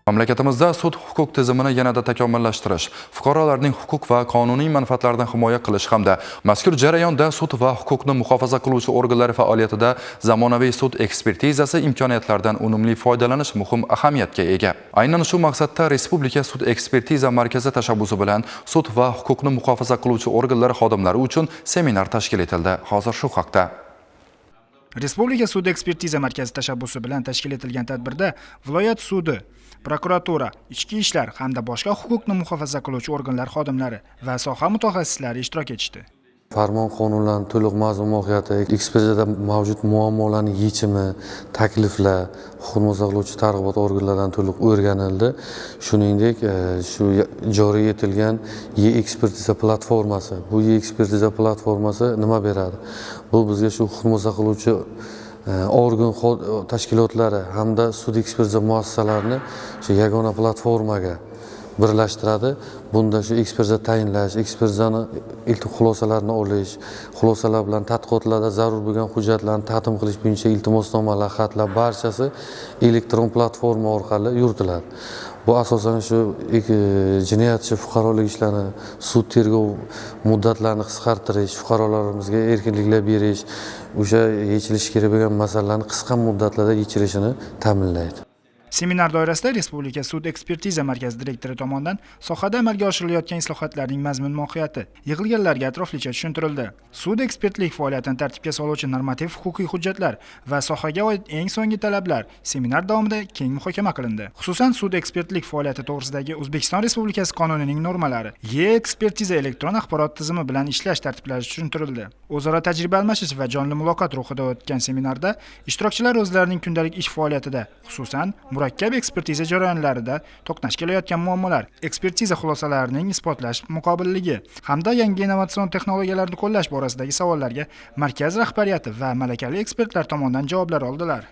Mamlakatimizda sud huquq tizimini yanada takomillashtirish, fuqarolarning huquq va qonuniy manfaatlarini himoya qilish hamda mazkur jarayonda sud va huquqni muhofaza qiluvchi organlar faoliyatida zamonaviy sud ekspertizasi imkoniyatlaridan unumli foydalanish muhim ahamiyatga ega. Aynan shu maqsadda Respublika sud ekspertiza markazi tashabbusi bilan sud va huquqni muhofaza qiluvchi organlar xodimlari uchun seminar tashkil etildi. Hozir shu haqda. Respublika sud ekspertiza markazi tashabbusi bilan tashkil etilgan tadbirda viloyat sudi, prokuratura, ichki ishlar hamda boshqa huquqni muhofaza qiluvchi organlar xodimlari va soha mutaxassislari ishtirok etishdi. Farmon, qonunlarning to'liq mazmun mohiyati, ekspertizada mavjud muammolarning yechimi, takliflar huquq muhofaza qiluvchi targ'ibot organlaridan to'liq o'rganildi. Shuningdek, shu joriy etilgan e-ekspertiza platformasi. Bu e-ekspertiza platformasi nima beradi? Bu bizga shu huquq muhofaza qiluvchi organ tashkilotlari hamda sud ekspertiza muassasalarini shu yagona platformaga birlashtiradi. Bunda shu ekspertiza tayinlash, ekspertizani ilk xulosalarini olish, xulosalar bilan tadqiqotlarda zarur bo'lgan hujjatlarni taqdim qilish bo'yicha iltimosnomalar, xatlar, barchasi elektron platforma orqali yuritiladi. Bu asosan shu jinoyatchi, fuqarolik ishlarini, sud tergov muddatlarini qisqartirish, fuqarolarimizga erkinliklar berish, o'sha yechilishi kerak bo'lgan masalalarni qisqa muddatlarda yechilishini ta'minlaydi. Seminar doirasida Respublika sud ekspertiza markazi direktori tomonidan sohada amalga oshirilayotgan islohotlarning mazmun mohiyati yig'ilganlarga atroflicha tushuntirildi. Sud ekspertlik faoliyatini tartibga soluvchi normativ huquqiy hujjatlar va sohaga oid eng so'nggi talablar seminar davomida keng muhokama qilindi. Xususan, sud ekspertlik faoliyati to'g'risidagi O'zbekiston Respublikasi qonunining normalari, e-ekspertiza elektron axborot tizimi bilan ishlash tartiblari tushuntirildi. O'zaro tajriba almashish va jonli muloqot ruhida o'tgan seminarda ishtirokchilar o'zlarining kundalik ish faoliyatida, xususan, murakkab ekspertiza jarayonlarida to'qnash kelayotgan muammolar, ekspertiza xulosalarining isbotlash muqobilligi hamda yangi innovatsion texnologiyalarni qo'llash borasidagi savollarga markaz rahbariyati va malakali ekspertlar tomonidan javoblar oldilar.